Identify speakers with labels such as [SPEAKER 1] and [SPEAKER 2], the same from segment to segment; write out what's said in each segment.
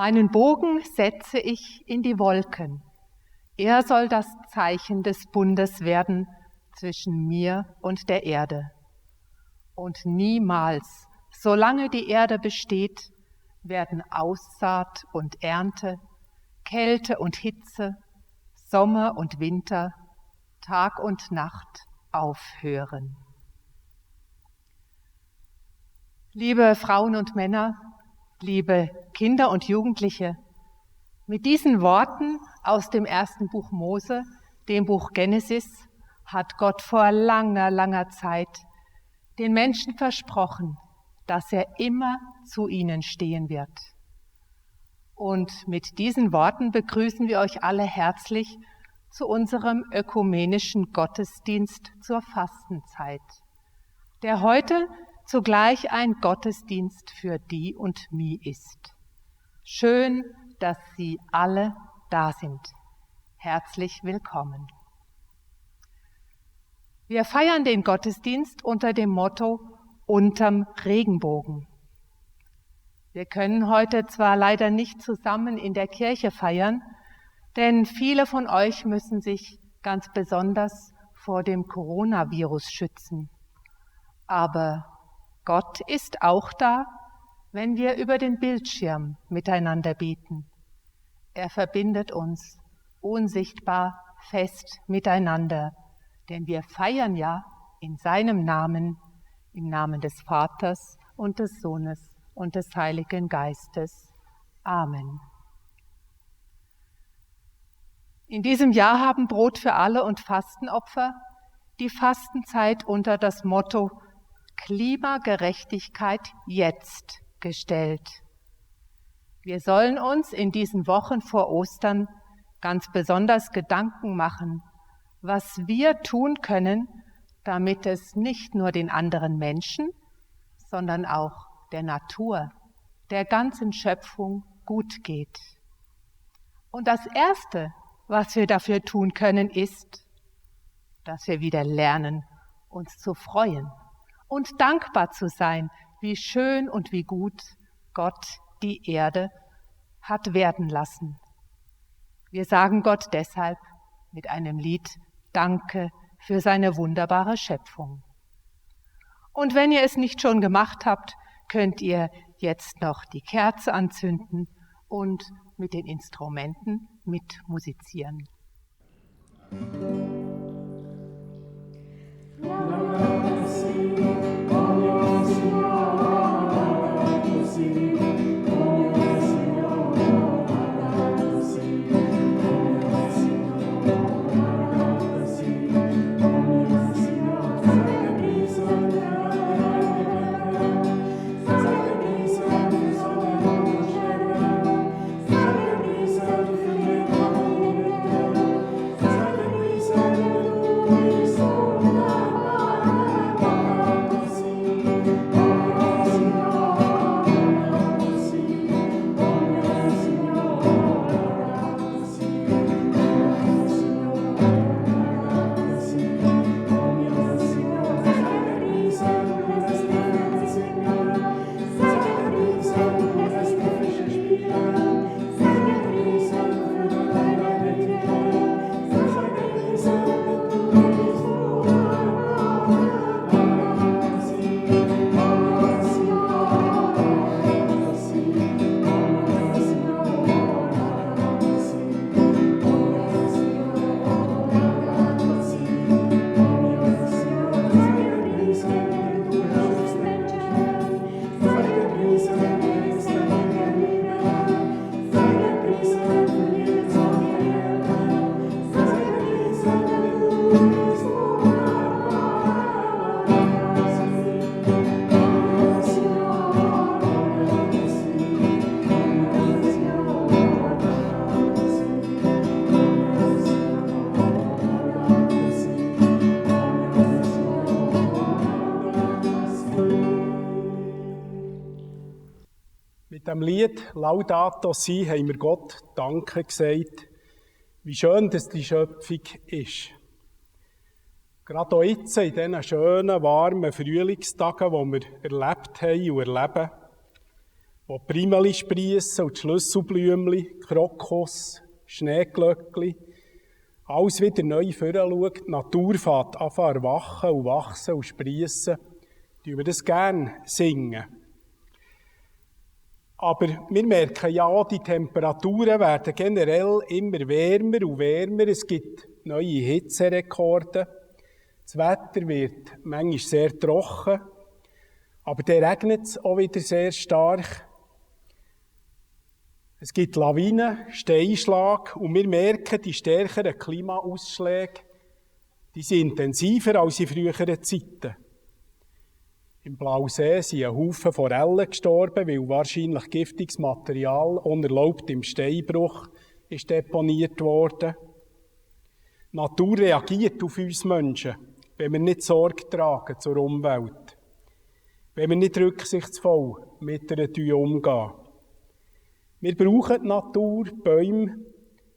[SPEAKER 1] Meinen Bogen setze ich in die Wolken. Er soll das Zeichen des Bundes werden zwischen mir und der Erde. Und niemals, solange die Erde besteht, werden Aussaat und Ernte, Kälte und Hitze, Sommer und Winter, Tag und Nacht aufhören. Liebe Frauen und Männer, liebe Kinder und Jugendliche, mit diesen Worten aus dem ersten Buch Mose, dem Buch Genesis, hat Gott vor langer, langer Zeit den Menschen versprochen, dass er immer zu ihnen stehen wird. Und mit diesen Worten begrüßen wir euch alle herzlich zu unserem ökumenischen Gottesdienst zur Fastenzeit, der heute zugleich ein Gottesdienst für die und mi ist. Schön, dass Sie alle da sind. Herzlich willkommen. Wir feiern den Gottesdienst unter dem Motto Unterm Regenbogen. Wir können heute zwar leider nicht zusammen in der Kirche feiern, denn viele von euch müssen sich ganz besonders vor dem Coronavirus schützen. Aber Gott ist auch da, wenn wir über den Bildschirm miteinander beten. Er verbindet uns unsichtbar fest miteinander, denn wir feiern ja in seinem Namen, im Namen des Vaters und des Sohnes und des Heiligen Geistes. Amen. In diesem Jahr haben Brot für alle und Fastenopfer die Fastenzeit unter das Motto Klimagerechtigkeit jetzt gestellt. Wir sollen uns in diesen Wochen vor Ostern ganz besonders Gedanken machen, was wir tun können, damit es nicht nur den anderen Menschen, sondern auch der Natur, der ganzen Schöpfung gut geht. Und das Erste, was wir dafür tun können, ist, dass wir wieder lernen, uns zu freuen und dankbar zu sein, wie schön und wie gut Gott die Erde hat werden lassen. Wir sagen Gott deshalb mit einem Lied Danke für seine wunderbare Schöpfung. Und wenn ihr es nicht schon gemacht habt, könnt ihr jetzt noch die Kerze anzünden und mit den Instrumenten mitmusizieren.
[SPEAKER 2] Mit dem Lied «Laudato Si» haben wir Gott Danke gesagt, wie schön dass die Schöpfung ist. Gerade auch jetzt, in diesen schönen, warmen Frühlingstagen, die wir erlebt haben und erleben, wo die Primeli spriessen und die Schlüsselblümchen, Krokus, Schneeglöckli, alles wieder neu voranschaut, die Natur fängt an zu erwachen und wachsen und spriessen, tun wir das gerne singen. Aber wir merken ja auch, die Temperaturen werden generell immer wärmer und wärmer. Es gibt neue Hitzerekorde. Das Wetter wird manchmal sehr trocken. Aber dann regnet es auch wieder sehr stark. Es gibt Lawinen, Steinschlag und wir merken, die stärkeren Klimaausschläge, die sind intensiver als in früheren Zeiten. Im Blausee sind ein Haufen Forellen gestorben, weil wahrscheinlich giftiges Material unerlaubt im Steinbruch ist deponiert worden. Die Natur reagiert auf uns Menschen, wenn wir nicht Sorge tragen zur Umwelt, wenn wir nicht rücksichtsvoll mit ihr umgehen. Wir brauchen die Natur, Bäume,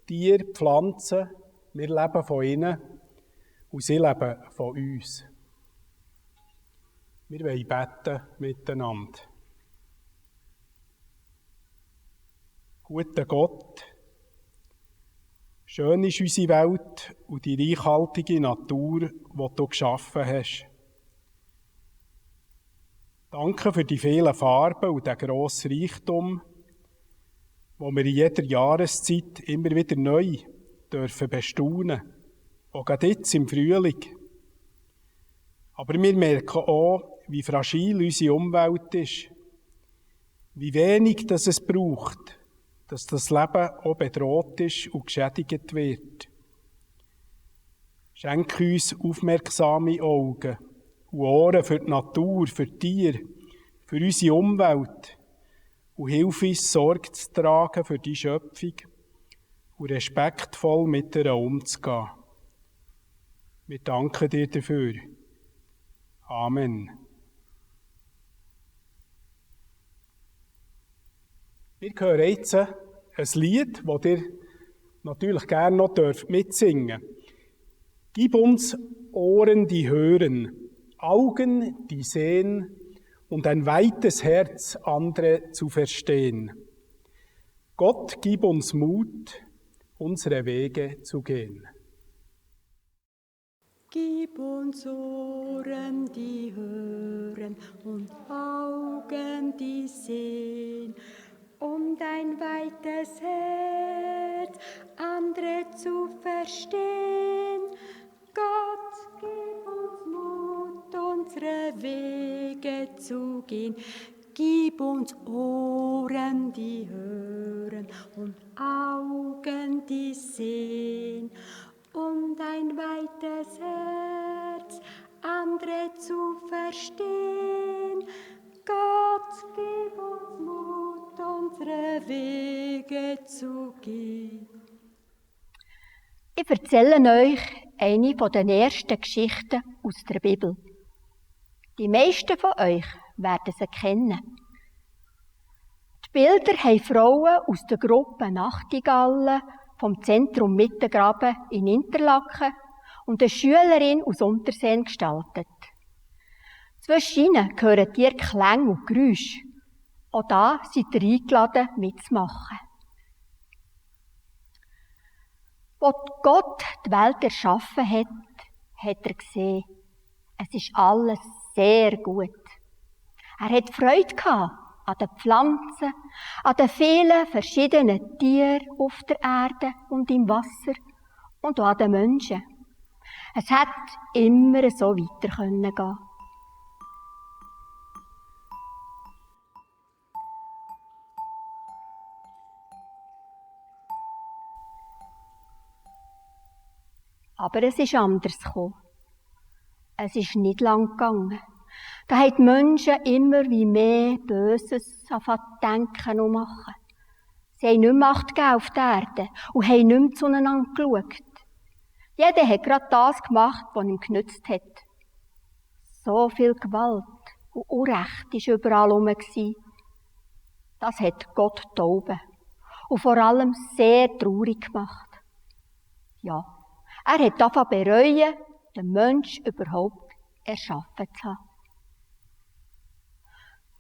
[SPEAKER 2] Tiere, Pflanzen. Wir leben von ihnen und sie leben von uns. Wir wollen beten miteinander. Guter Gott, schön ist unsere Welt und die reichhaltige Natur, die du geschaffen hast. Danke für die vielen Farben und den grossen Reichtum, wo wir in jeder Jahreszeit immer wieder neu dürfen bestaunen, auch gerade jetzt im Frühling. Aber wir merken auch, wie fragil unsere Umwelt ist, wie wenig das es braucht, dass das Leben auch bedroht ist und geschädigt wird. Schenke uns aufmerksame Augen und Ohren für die Natur, für die Tiere, für unsere Umwelt und hilf uns, Sorge zu tragen für die Schöpfung und respektvoll mit ihr umzugehen. Wir danken dir dafür. Amen. Wir hören jetzt ein Lied, das ihr natürlich gerne noch mitsingen dürft. Gib uns Ohren, die hören, Augen, die sehen und ein weites Herz, andere zu verstehen. Gott, gib uns Mut, unsere Wege zu gehen.
[SPEAKER 3] Gib uns Ohren, die hören und Augen, die sehen, um dein weites Herz, andere zu verstehen. Gott, gib uns Mut, unsere Wege zu gehen. Gib uns Ohren, die hören und Augen, die sehen, um dein weites Herz, andere zu verstehen. Gott, gib uns Mut, unsere Wege zu gehen.
[SPEAKER 4] Ich erzähle euch eine der ersten Geschichten aus der Bibel. Die meisten von euch werden sie kennen. Die Bilder haben Frauen aus der Gruppe Nachtigallen vom Zentrum Mittengraben in Interlaken und eine Schülerin aus Unterseen gestaltet. Zwischen ihnen hören ihr Klänge und Geräusche. Auch da seid ihr eingeladen, mitzumachen. Als Gott die Welt erschaffen hat, hat er gesehen, es ist alles sehr gut. Er hat Freude gehabt an den Pflanzen, an den vielen verschiedenen Tieren auf der Erde und im Wasser und auch an den Menschen. Es hätte immer so weiter gehen. Aber es ist anders gekommen. Es ist nicht lang gegangen. Da haben die Menschen immer wie mehr Böses denken und machen. Sie haben nicht mehr Macht gegeben auf der Erde und haben nicht mehr zueinander geschaut. Jeder hat gerade das gemacht, was ihm genützt hat. So viel Gewalt und Unrecht war überall herum. Das hat Gott Tauben und vor allem sehr traurig gemacht. Ja, er hat angefangen bereuen, den Mensch überhaupt erschaffen zu haben.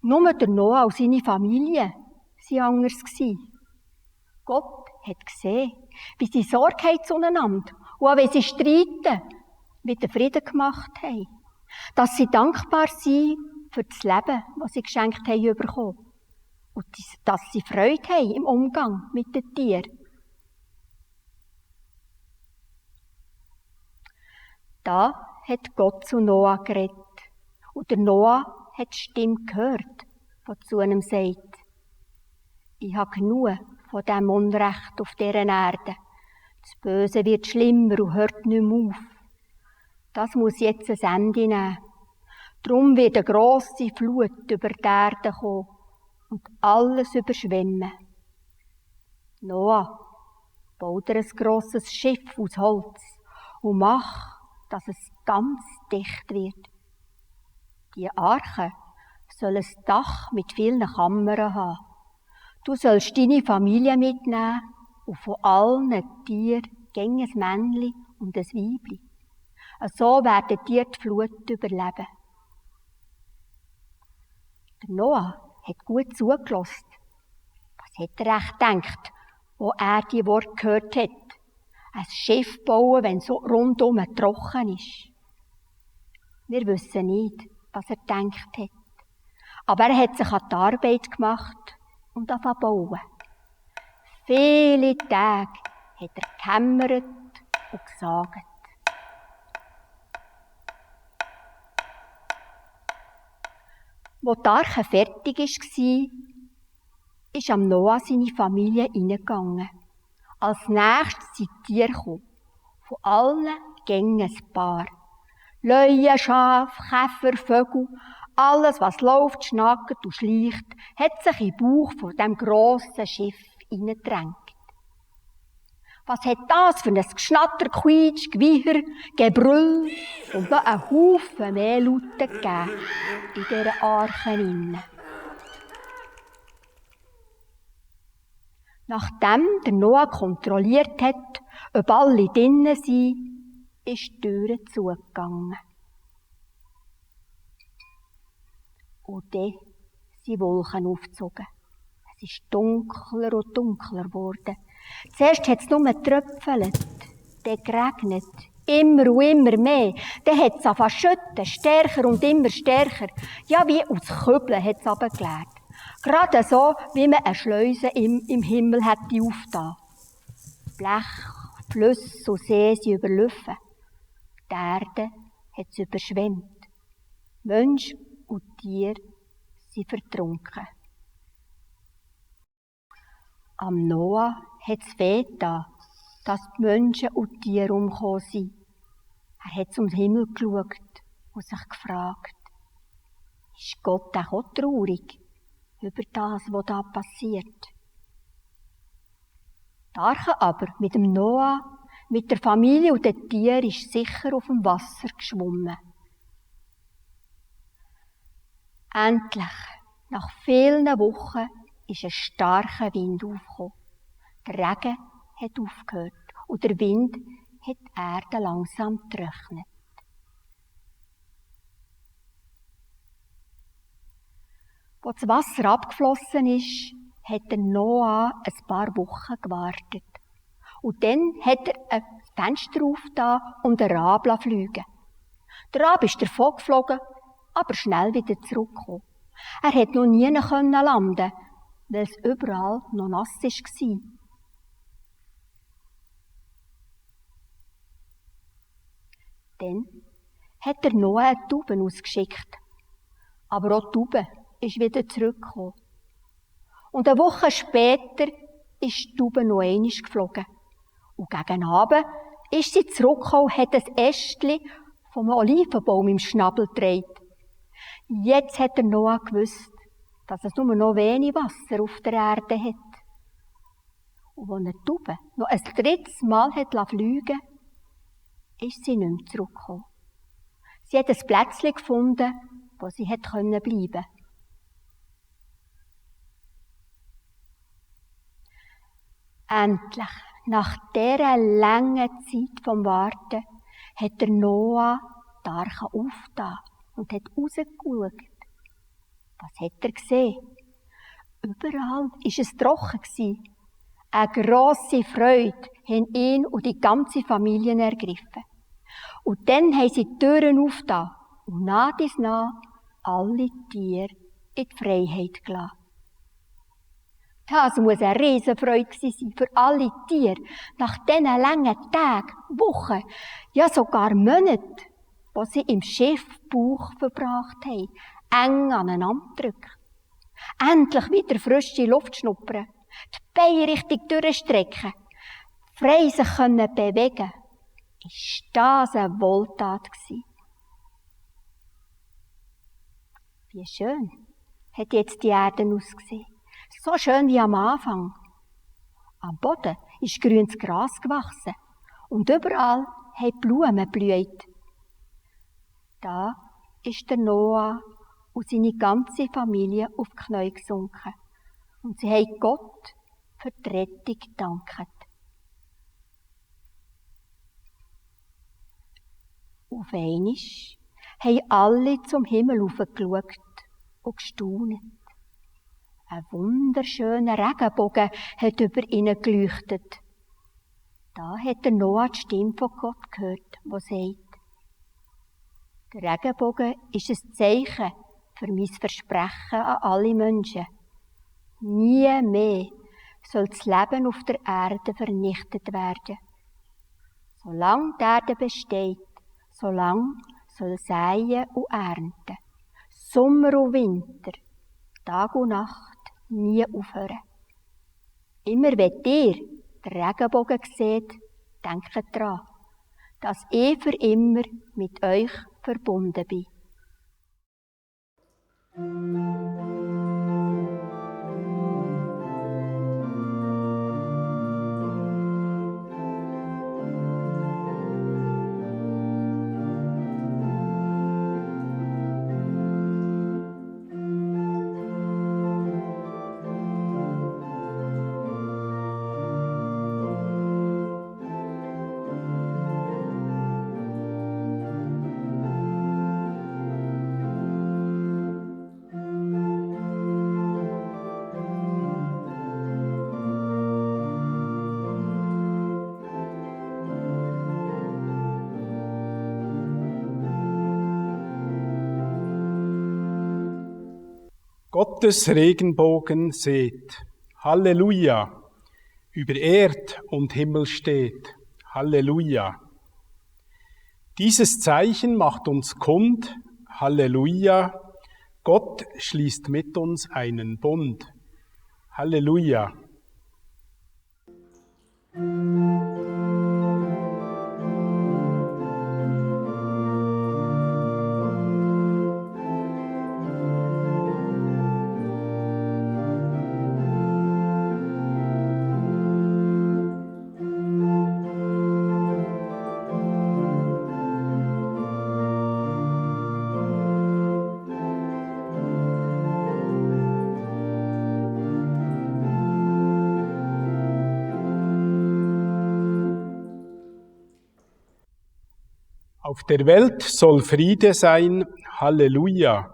[SPEAKER 4] Nur der Noah und seine Familie waren anders. Gott hat gesehen, wie sie Sorge haben zueinander und auch wie sie streiten, wieder Frieden gemacht haben. Dass sie dankbar sind für das Leben, das sie geschenkt haben bekommen. Und dass sie Freude haben im Umgang mit den Tieren. Da hat Gott zu Noah geredet. Und der Noah hat die Stimme gehört, die zu ihm sagt: Ich habe genug von diesem Unrecht auf dieser Erde. Das Böse wird schlimmer und hört nicht mehr auf. Das muss jetzt ein Ende nehmen. Darum wird eine grosse Flut über die Erde kommen und alles überschwemmen. Noah, bau dir ein grosses Schiff aus Holz und mach, dass es ganz dicht wird. Die Arche soll ein Dach mit vielen Kammern haben. Du sollst deine Familie mitnehmen und von allen Tieren ein Männchen und ein Weibchen. So werden die Flut überleben. Der Noah hat gut zugelassen. Was hat er echt gedacht, wo er die Worte gehört hat? Ein Schiff bauen, wenn so rundum trocken ist. Wir wissen nicht, was er gedacht hat. Aber er hat sich an die Arbeit gemacht und angefangen zu bauen. Viele Tage hat er gehämmert und gesagt. Als die Arche fertig war, ist am Noah seine Familie reingegangen. Als nächstes sind die Tiere gekommen. Von allen Gängen ein Paar. Löwen, Schafe, Käfer, Vögel, alles, was läuft, schnackt und schleicht, hat sich in den Bauch von diesem grossen Schiff hineingedrängt. Was hat das für ein Geschnatter, Quietsch, Gewicher, Gebrüll und noch einen Haufen mehr Laute gegeben in dieser Arche hinein. Nachdem der Noah kontrolliert hat, ob alle drinnen sind, ist die Tür zugegangen. Und dann sind Wolken aufgezogen. Es ist dunkler und dunkler geworden. Zuerst hat es nur getröpfelt, dann geregnet, immer und immer mehr. Dann hat es angefangen zu schütten, stärker und immer stärker. Ja, wie aus Kübeln hat es runtergeleert. Gerade so, wie man eine Schleuse im Himmel hätte aufgetan. Blech, Flüsse und See sind überlaufen. Die Erde hat es überschwemmt. Mensch und Tier sind vertrunken. Am Noah hat es weh getan, dass die Menschen und die Tiere umgekommen sind. Er hat zum Himmel geschaut und sich gefragt: Ist Gott auch traurig über das, was da passiert? Die Arche aber mit dem Noah, mit der Familie und den Tieren ist sicher auf dem Wasser geschwommen. Endlich, nach vielen Wochen, ist ein starker Wind aufgekommen. Der Regen hat aufgehört und der Wind hat die Erde langsam getrocknet. Als das Wasser abgeflossen ist, hat der Noah ein paar Wochen gewartet. Und dann hat er ein Fenster aufgetan und einen Rab fliegen. Der Rab ist davon geflogen, aber schnell wieder zurückgekommen. Er konnte noch nie landen, weil es überall noch nass war. Dann hat der Noah eine Taube ausgeschickt. Aber auch die Taube ist wieder zurückgekommen. Und eine Woche später ist die Taube noch einmal geflogen. Und gegen Abend ist sie zurückgekommen und hat ein Ästchen vom Olivenbaum im Schnabel getragen. Jetzt hat der Noah gewusst, dass es nur noch wenig Wasser auf der Erde hat. Und als die Taube noch ein drittes Mal fliegen liess, ist sie nicht mehr zurückgekommen. Sie hat ein Plätzchen gefunden, wo sie bleiben konnte. Endlich, nach dieser langen Zeit vom Warten, hat der Noah die Arche aufgetan und hat rausgeschaut. Was hat er gesehen? Überall war es trocken. Eine grosse Freude haben ihn und die ganze Familie ergriffen. Und dann haben sie die Türen aufgetan und nach dies nach alle Tiere in die Freiheit gelassen. Das muss eine Riesenfreude sein für alle Tiere, nach diesen langen Tagen, Wochen, ja sogar Monaten, die sie im Schiffbauch verbracht haben, eng aneinander gedrückt. Endlich wieder frische Luft schnuppern, die Beine richtig durchstrecken, frei sich bewegen. Ist das eine Wohltat gewesen? Wie schön hat jetzt die Erde ausgesehen. So schön wie am Anfang. Am Boden ist grünes Gras gewachsen und überall haben Blumen geblüht. Da ist der Noah und seine ganze Familie auf die Knie gesunken und sie haben Gott für die Rettung gedankt. Auf einmal haben alle zum Himmel hochgeschaut und gestaunt. Ein wunderschöner Regenbogen hat über ihnen geleuchtet. Da hat der Noah die Stimme von Gott gehört, die sagt: Der Regenbogen ist ein Zeichen für mein Versprechen an alle Menschen. Nie mehr soll das Leben auf der Erde vernichtet werden. Solange die Erde besteht, solange soll Säen und Ernten, Sommer und Winter, Tag und Nacht nie aufhören. Immer wenn ihr den Regenbogen seht, denkt daran, dass ich für immer mit euch verbunden bin.
[SPEAKER 2] Gottes Regenbogen seht, Halleluja, über Erd und Himmel steht, Halleluja. Dieses Zeichen macht uns kund, Halleluja, Gott schließt mit uns einen Bund, Halleluja. Auf der Welt soll Friede sein, Halleluja,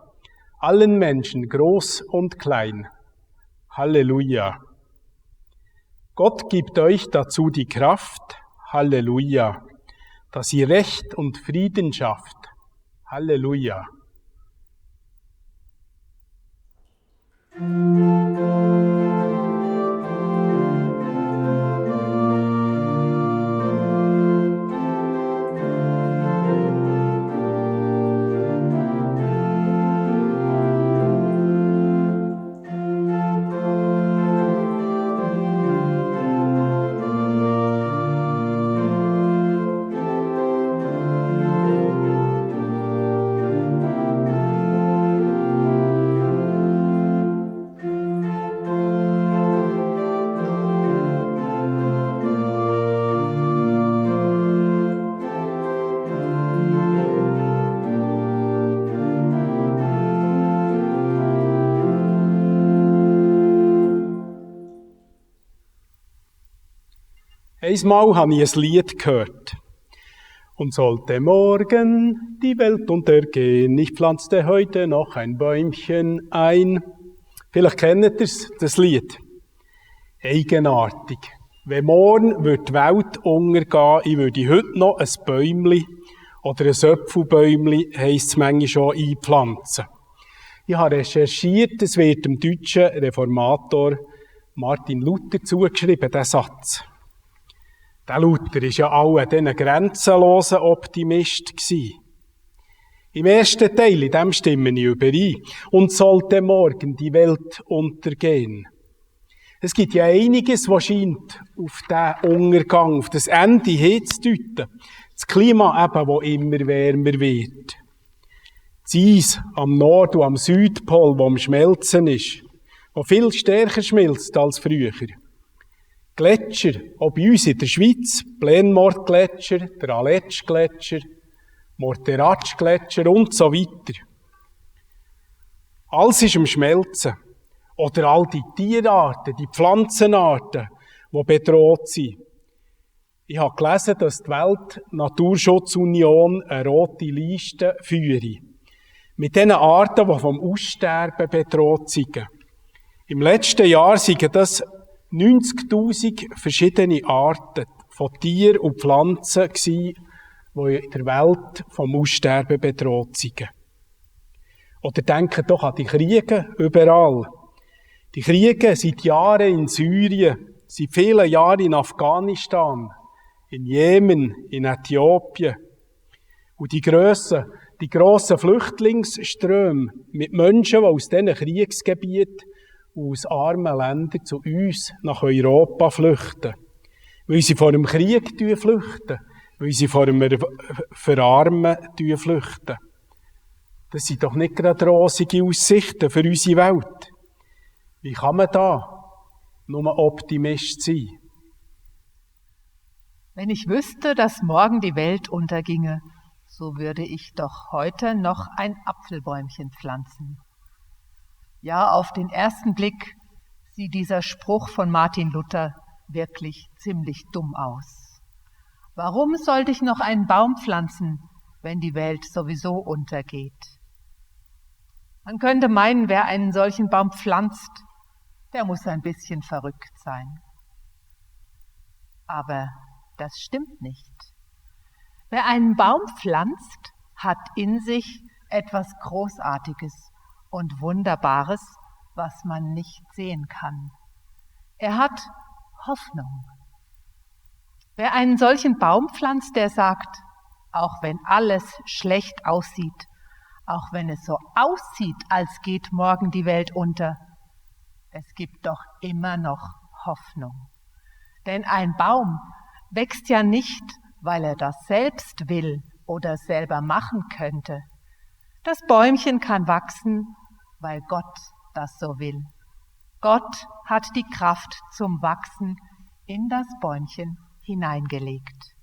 [SPEAKER 2] allen Menschen, groß und klein, Halleluja. Gott gibt euch dazu die Kraft, Halleluja, dass ihr Recht und Frieden schafft, Halleluja. Einmal habe ich ein Lied gehört. Und sollte morgen die Welt untergehen, ich pflanzte heute noch ein Bäumchen ein. Vielleicht kennt ihr das Lied. Eigenartig. Wenn morgen die Welt untergehen, ich würde heute noch ein Bäumchen oder ein Äpfelbäumchen, heisst es manchmal schon, einpflanzen. Ich habe recherchiert, es wird dem deutschen Reformator Martin Luther zugeschrieben, der Satz. Der Luther war ja auch ein grenzenloser Optimist gewesen. Im ersten Teil, in dem stimme ich überein. Und sollte morgen die Welt untergehen. Es gibt ja einiges, was scheint auf den Untergang, auf das Ende hinzudeuten. Das Klima eben, das immer wärmer wird. Das Eis am Nord- und am Südpol, das am Schmelzen ist, das viel stärker schmilzt als früher. Gletscher, auch bei uns in der Schweiz, Plenmort-Gletscher, der Aletsch-Gletscher, Morteratsch-Gletscher und so weiter. Alles ist am Schmelzen. Oder all die Tierarten, die Pflanzenarten, die bedroht sind. Ich habe gelesen, dass die Weltnaturschutzunion eine rote Liste führe. Mit den Arten, die vom Aussterben bedroht sind. Im letzten Jahr waren das 90.000 verschiedene Arten von Tieren und Pflanzen, die in der Welt vom Aussterben bedroht sind. Oder denken doch an die Kriege überall. Die Kriege seit Jahren in Syrien, seit vielen Jahren in Afghanistan, in Jemen, in Äthiopien. Und die grossen Flüchtlingsströme mit Menschen, die aus diesen Kriegsgebieten und aus armen Ländern zu uns nach Europa flüchten. Weil sie vor dem Krieg flüchten, weil sie vor dem Verarmen flüchten. Das sind doch nicht gerade rosige Aussichten für unsere Welt. Wie kann man da nur Optimist sein?
[SPEAKER 1] Wenn ich wüsste, dass morgen die Welt unterginge, so würde ich doch heute noch ein Apfelbäumchen pflanzen. Ja, auf den ersten Blick sieht dieser Spruch von Martin Luther wirklich ziemlich dumm aus. Warum sollte ich noch einen Baum pflanzen, wenn die Welt sowieso untergeht? Man könnte meinen, wer einen solchen Baum pflanzt, der muss ein bisschen verrückt sein. Aber das stimmt nicht. Wer einen Baum pflanzt, hat in sich etwas Großartiges und Wunderbares, was man nicht sehen kann. Er hat Hoffnung. Wer einen solchen Baum pflanzt, der sagt, auch wenn alles schlecht aussieht, auch wenn es so aussieht, als geht morgen die Welt unter, es gibt doch immer noch Hoffnung. Denn ein Baum wächst ja nicht, weil er das selbst will oder selber machen könnte. Das Bäumchen kann wachsen, weil Gott das so will. Gott hat die Kraft zum Wachsen in das Bäumchen hineingelegt.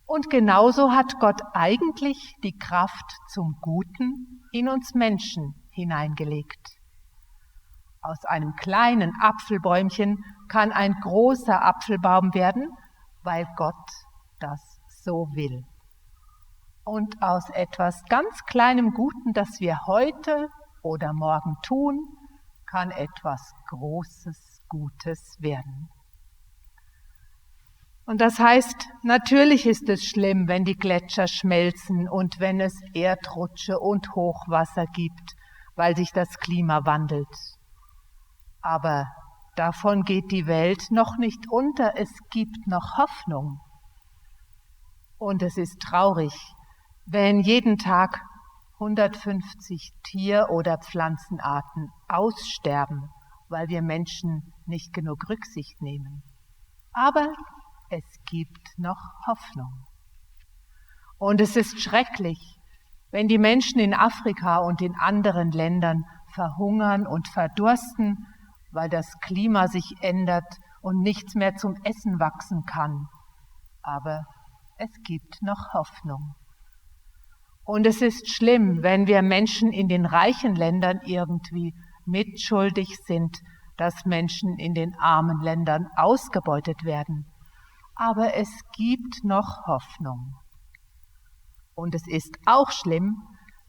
[SPEAKER 1] Und genauso hat Gott eigentlich die Kraft zum Guten in uns Menschen hineingelegt. Aus einem kleinen Apfelbäumchen kann ein großer Apfelbaum werden, weil Gott das so will. Und aus etwas ganz kleinem Guten, das wir heute oder morgen tun, kann etwas Großes Gutes werden. Und das heißt, natürlich ist es schlimm, wenn die Gletscher schmelzen und wenn es Erdrutsche und Hochwasser gibt, weil sich das Klima wandelt. Aber davon geht die Welt noch nicht unter, es gibt noch Hoffnung. Und es ist traurig, wenn jeden Tag 150 Tier- oder Pflanzenarten aussterben, weil wir Menschen nicht genug Rücksicht nehmen. Aber es gibt noch Hoffnung. Und es ist schrecklich, wenn die Menschen in Afrika und in anderen Ländern verhungern und verdursten, weil das Klima sich ändert und nichts mehr zum Essen wachsen kann. Aber es gibt noch Hoffnung. Und es ist schlimm, wenn wir Menschen in den reichen Ländern irgendwie mitschuldig sind, dass Menschen in den armen Ländern ausgebeutet werden. Aber es gibt noch Hoffnung. Und es ist auch schlimm,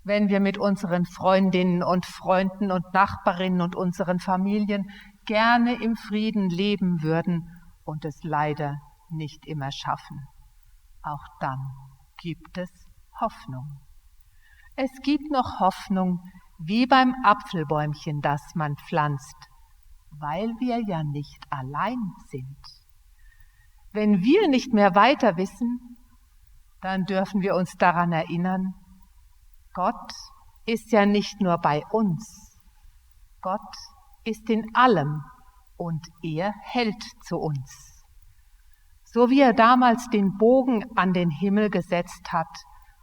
[SPEAKER 1] wenn wir mit unseren Freundinnen und Freunden und Nachbarinnen und unseren Familien gerne im Frieden leben würden und es leider nicht immer schaffen. Auch dann gibt es Hoffnung. Es gibt noch Hoffnung, wie beim Apfelbäumchen, das man pflanzt, weil wir ja nicht allein sind. Wenn wir nicht mehr weiter wissen, dann dürfen wir uns daran erinnern, Gott ist ja nicht nur bei uns. Gott ist in allem und er hält zu uns. So wie er damals den Bogen an den Himmel gesetzt hat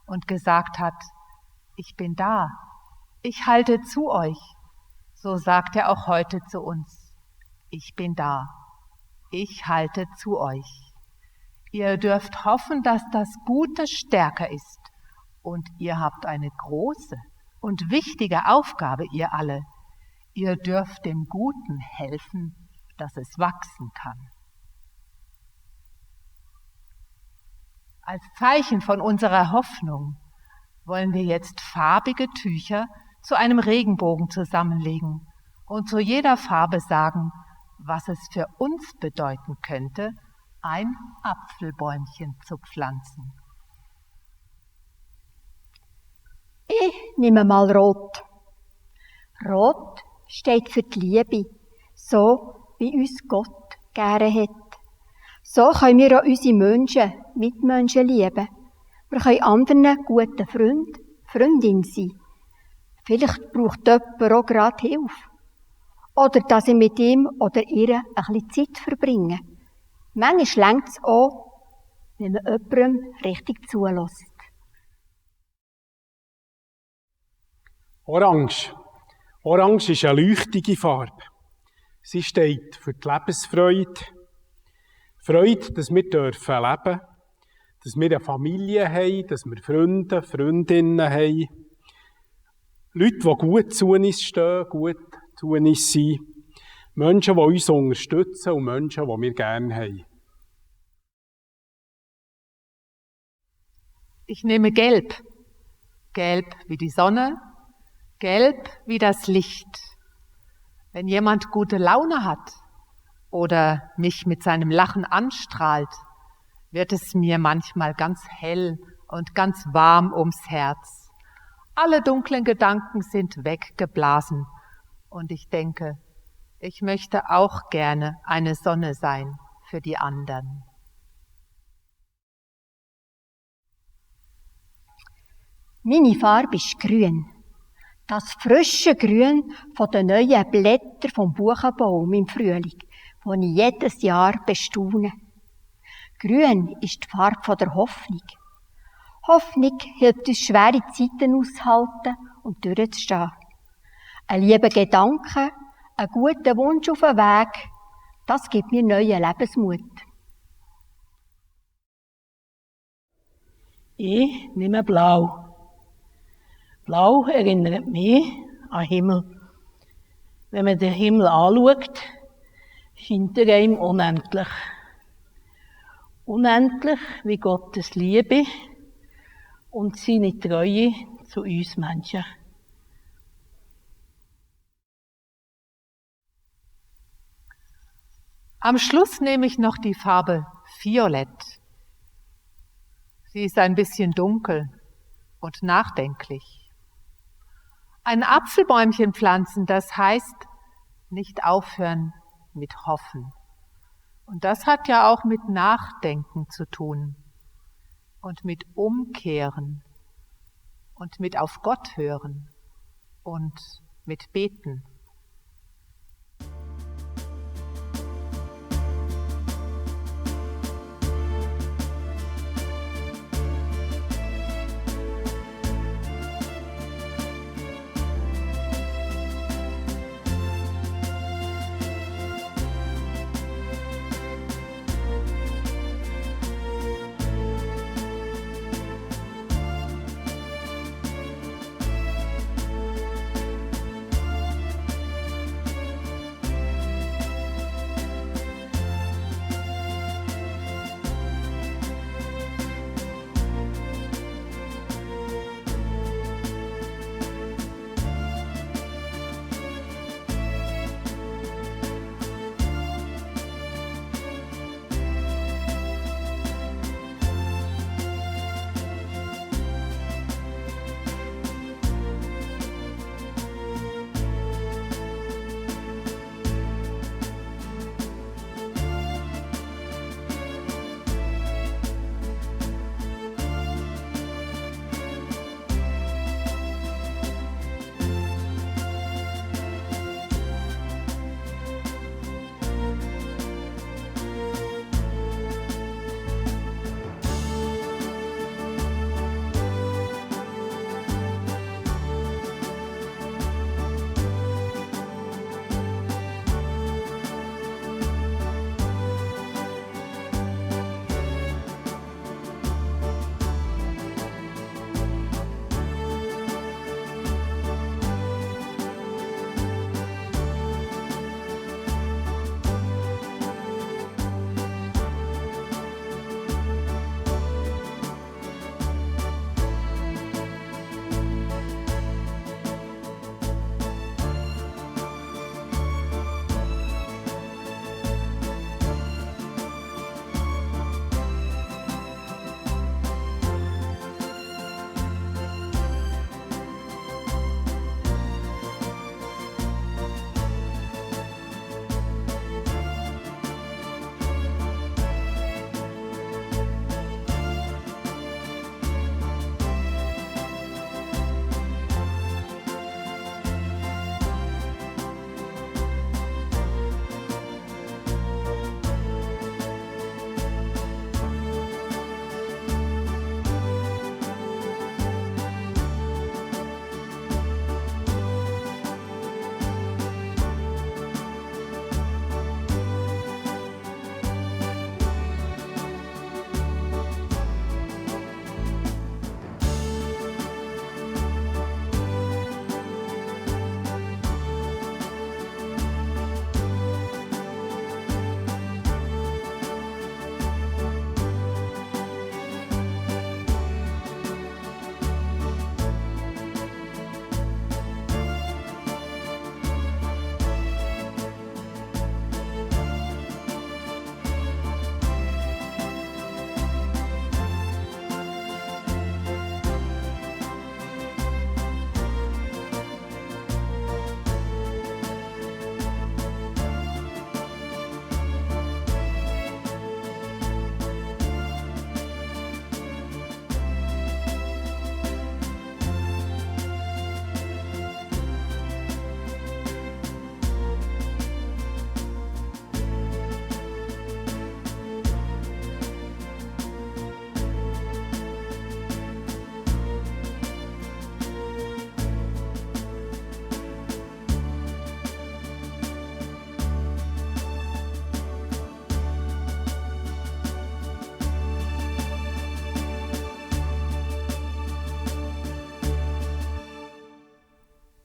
[SPEAKER 1] und gesagt hat, ich bin da, ich halte zu euch, so sagt er auch heute zu uns, ich bin da, ich halte zu euch. Ihr dürft hoffen, dass das Gute stärker ist und ihr habt eine große und wichtige Aufgabe, ihr alle. Ihr dürft dem Guten helfen, dass es wachsen kann. Als Zeichen von unserer Hoffnung wollen wir jetzt farbige Tücher zu einem Regenbogen zusammenlegen und zu jeder Farbe sagen, was es für uns bedeuten könnte, ein Apfelbäumchen zu pflanzen.
[SPEAKER 4] Ich nehme mal Rot. Rot steht für die Liebe, so wie uns Gott gerne hat. So können wir auch unsere Mitmenschen lieben. Wir können anderen guten Freundin sein. Vielleicht braucht jemand auch gerade Hilfe. Oder dass ich mit ihm oder ihr ein bisschen Zeit verbringe. Manchmal reicht es auch, wenn man jemandem richtig zulässt.
[SPEAKER 2] Orange. Orange ist eine leuchtige Farbe. Sie steht für die Lebensfreude. Freude, dass wir leben dürfen, dass wir eine Familie haben, dass wir Freunde, Freundinnen haben. Leute, die gut zu uns stehen, gut zu uns sind. Menschen, die uns unterstützen und Menschen, die wir gerne haben.
[SPEAKER 1] Ich nehme Gelb. Gelb wie die Sonne, gelb wie das Licht. Wenn jemand gute Laune hat oder mich mit seinem Lachen anstrahlt, wird es mir manchmal ganz hell und ganz warm ums Herz. Alle dunklen Gedanken sind weggeblasen und ich denke, ich möchte auch gerne eine Sonne sein für die anderen.
[SPEAKER 4] Meine Farbe ist grün. Das frische Grün von den neuen Blättern vom Buchenbaum im Frühling, das ich jedes Jahr bestaune. Grün ist die Farbe der Hoffnung. Hoffnung hilft uns, schwere Zeiten auszuhalten und durchzustehen. Ein lieber Gedanke, ein guter Wunsch auf den Weg, das gibt mir neuen Lebensmut.
[SPEAKER 5] Ich nehme Blau. Blau erinnert mich an den Himmel. Wenn man den Himmel anschaut, scheint er einem unendlich. Unendlich wie Gottes Liebe und seine Treue zu uns Menschen.
[SPEAKER 1] Am Schluss nehme ich noch die Farbe Violett. Sie ist ein bisschen dunkel und nachdenklich. Ein Apfelbäumchen pflanzen, das heißt, nicht aufhören mit Hoffen. Und das hat ja auch mit Nachdenken zu tun und mit Umkehren und mit auf Gott hören und mit Beten.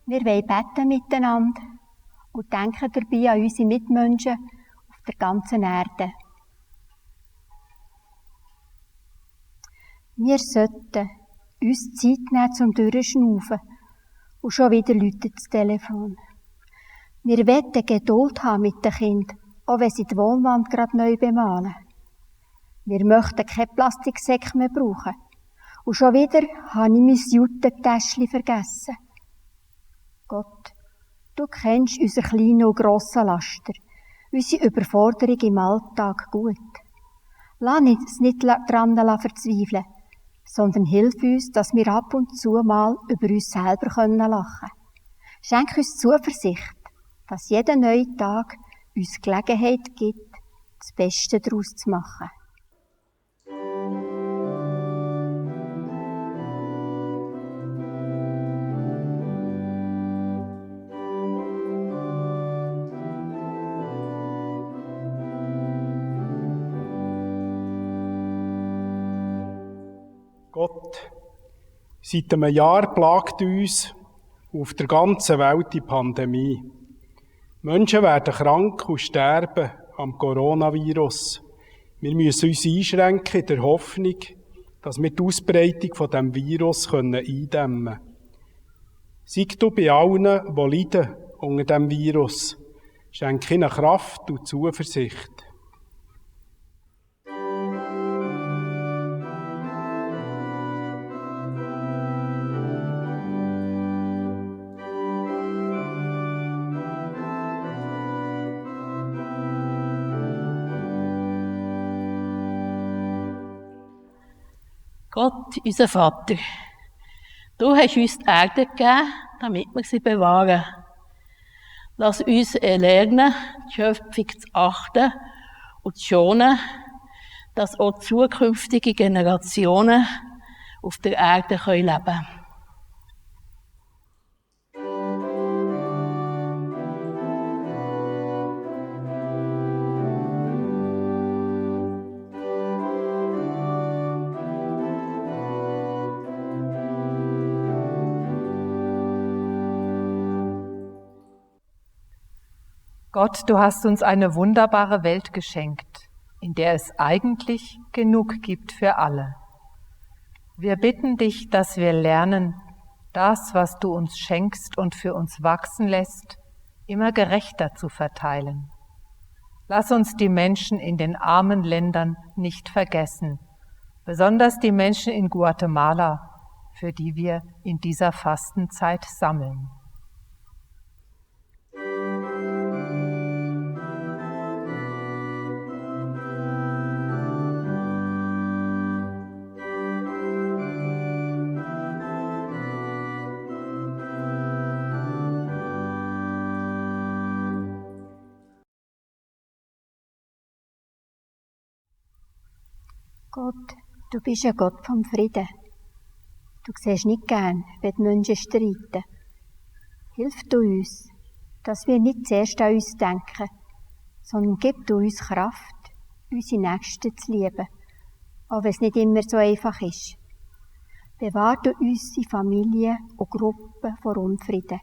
[SPEAKER 4] Wir wollen beten miteinander und denken dabei an unsere Mitmenschen auf der ganzen Erde. Wir sollten uns Zeit nehmen zum Durchschnaufen und schon wieder läutet das Telefon. Wir wollen Geduld haben mit den Kindern, auch wenn sie die Wohnwand gerade neu bemalen. Wir möchten keine Plastiksäcke mehr brauchen. Und schon wieder habe ich mein Juttentäschchen vergessen. Gott, du kennst unsere kleinen und grossen Laster, unsere Überforderung im Alltag gut. Lass uns nicht daran verzweifeln, sondern hilf uns, dass wir ab und zu mal über uns selber lachen können. Schenk uns Zuversicht, dass jeder neue Tag uns Gelegenheit gibt, das Beste daraus zu machen.
[SPEAKER 2] Gott, seit einem Jahr plagt uns auf der ganzen Welt die Pandemie. Menschen werden krank und sterben am Coronavirus. Wir müssen uns einschränken in der Hoffnung, dass wir die Ausbreitung von diesem Virus eindämmen können. Sei du bei allen, die leiden unter diesem Virus. Schenke ihnen Kraft und Zuversicht.
[SPEAKER 5] Gott, unser Vater, du hast uns die Erde gegeben, damit wir sie bewahren. Lass uns lernen, die Schöpfung zu achten und zu schonen, dass auch zukünftige Generationen auf der Erde leben können.
[SPEAKER 1] Gott, du hast uns eine wunderbare Welt geschenkt, in der es eigentlich genug gibt für alle. Wir bitten dich, dass wir lernen, das, was du uns schenkst und für uns wachsen lässt, immer gerechter zu verteilen. Lass uns die Menschen in den armen Ländern nicht vergessen, besonders die Menschen in Guatemala, für die wir in dieser Fastenzeit sammeln.
[SPEAKER 4] Gott, du bist ein Gott vom Frieden. Du siehst nicht gern, wenn die Menschen streiten. Hilf du uns, dass wir nicht zuerst an uns denken, sondern gib du uns Kraft, unsere Nächsten zu lieben, auch wenn es nicht immer so einfach ist. Bewahr du unsere Familien und Gruppen vor Unfrieden.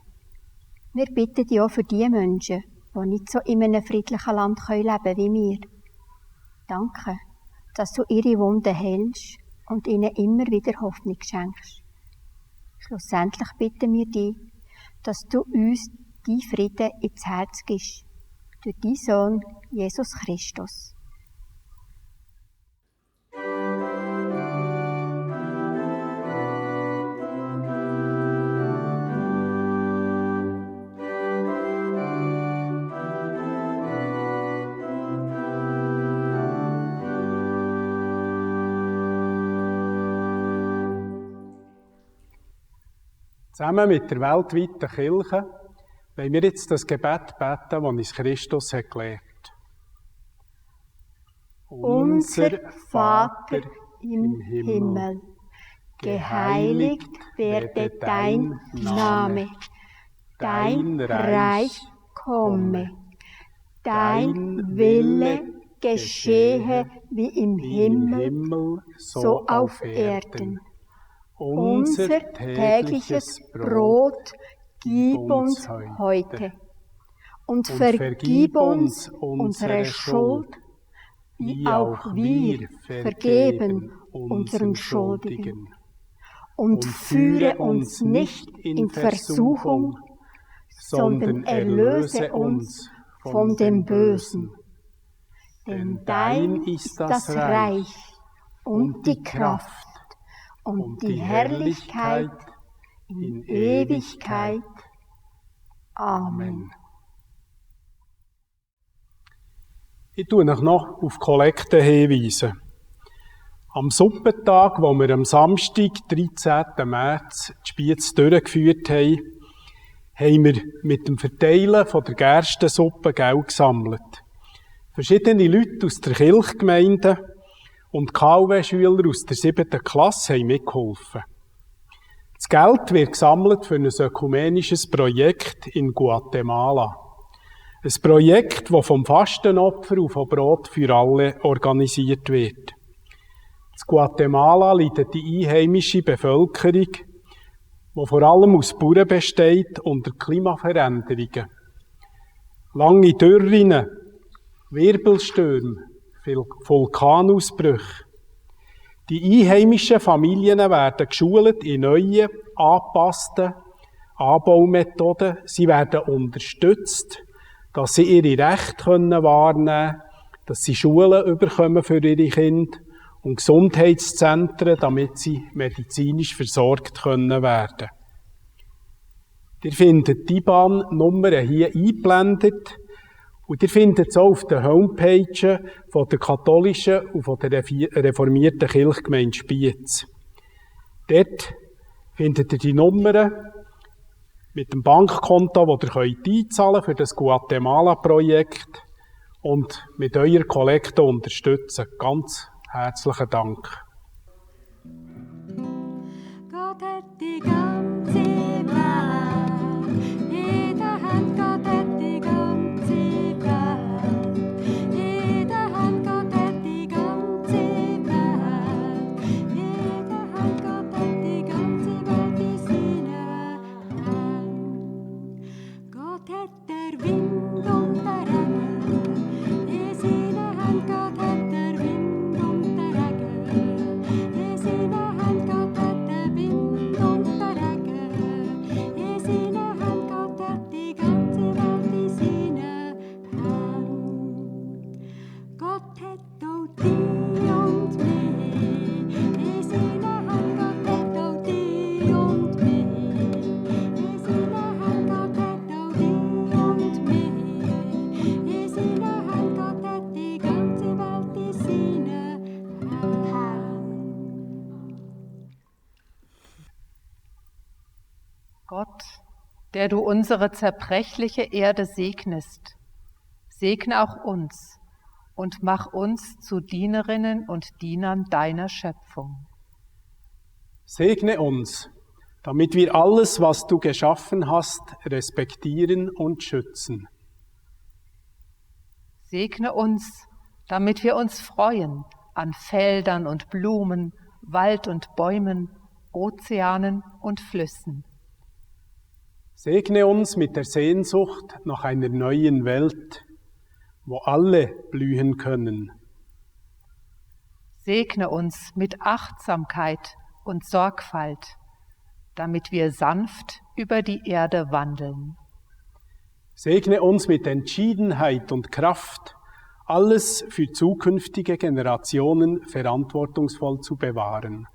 [SPEAKER 4] Wir bitten dich auch für die Menschen, die nicht so in einem friedlichen Land leben können wie wir. Danke, dass du ihre Wunden heilst und ihnen immer wieder Hoffnung schenkst. Schlussendlich bitten wir dich, dass du uns deinen Frieden ins Herz gibst, durch deinen Sohn Jesus Christus.
[SPEAKER 2] Zusammen mit der weltweiten Kirche wollen wir jetzt das Gebet beten, das uns Christus hat gelehrt.
[SPEAKER 4] Unser Vater im Himmel, geheiligt werde dein Name, dein Reich komme, dein Wille geschehe wie im Himmel, so auf Erden. Unser tägliches Brot Gib uns heute und vergib uns unsere Schuld, wie auch wir vergeben unseren Schuldigen. Und führe uns nicht in Versuchung, sondern erlöse uns von dem Bösen. Denn dein ist das Reich und die Kraft und die Herrlichkeit in Ewigkeit. Amen.
[SPEAKER 2] Ich weise euch noch auf die Kollekte hinweisen. Am Suppentag, wo wir am Samstag, 13. März, die Spiez durchgeführt haben, haben wir mit dem Verteilen von der Gerstensuppe Geld gesammelt. Verschiedene Leute aus der Kirchgemeinde und KW-Schüler aus der 7. Klasse haben mitgeholfen. Das Geld wird gesammelt für ein ökumenisches Projekt in Guatemala. Ein Projekt, das vom Fastenopfer und vom Brot für alle organisiert wird. In Guatemala leidet die einheimische Bevölkerung, die vor allem aus Bauern besteht, unter Klimaveränderungen. Lange Dürren, Wirbelstürme, Vulkanausbrüche. Die einheimischen Familien werden geschult in neuen, angepassten Anbaumethoden. Sie werden unterstützt, dass sie ihre Rechte wahrnehmen können, dass sie Schulen bekommen für ihre Kinder und Gesundheitszentren, damit sie medizinisch versorgt werden können. Ihr findet die IBAN-Nummern hier eingeblendet und ihr findet es auch auf den Homepages von der katholischen und von der reformierten Kirchgemeinde Spiez. Dort findet ihr die Nummern mit dem Bankkonto, das ihr einzahlen könnt für das Guatemala-Projekt und mit eurer Kollekte unterstützen. Ganz herzlichen Dank.
[SPEAKER 3] Gott hat die ganze Welt in der Hand, Gott hat die ganze Welt in der Hand, Gott hat die ganze Welt in der Hand, Gott hat die ganze Welt in seinen Händen. Gott hat der Wind und der Regen in seinen Händen, Gott hat der Wind und der Regen in seinen Händen, Gott hat der Wind und der Regen in seinen Händen, Gott hat die ganze Welt in seinen Händen. Gott hat auch dich und mich in seinen Händen, Gott hat auch dich und mich in seinen Händen, Gott hat auch dich und mich in seinen Händen, Gott hat die ganze Welt in seinen Händen.
[SPEAKER 1] Gott, der du unsere zerbrechliche Erde segnest, segne auch uns und mach uns zu Dienerinnen und Dienern deiner Schöpfung.
[SPEAKER 2] Segne uns, damit wir alles, was du geschaffen hast, respektieren und schützen.
[SPEAKER 1] Segne uns, damit wir uns freuen an Feldern und Blumen, Wald und Bäumen, Ozeanen und Flüssen.
[SPEAKER 2] Segne uns mit der Sehnsucht nach einer neuen Welt, wo alle blühen können.
[SPEAKER 1] Segne uns mit Achtsamkeit und Sorgfalt, damit wir sanft über die Erde wandeln.
[SPEAKER 2] Segne uns mit Entschiedenheit und Kraft, alles für zukünftige Generationen verantwortungsvoll zu bewahren.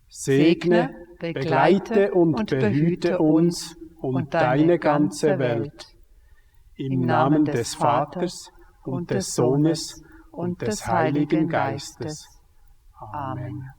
[SPEAKER 2] Segne, begleite und behüte uns und deine ganze Welt. Im Namen des Vaters und des Sohnes und des Heiligen Geistes. Amen.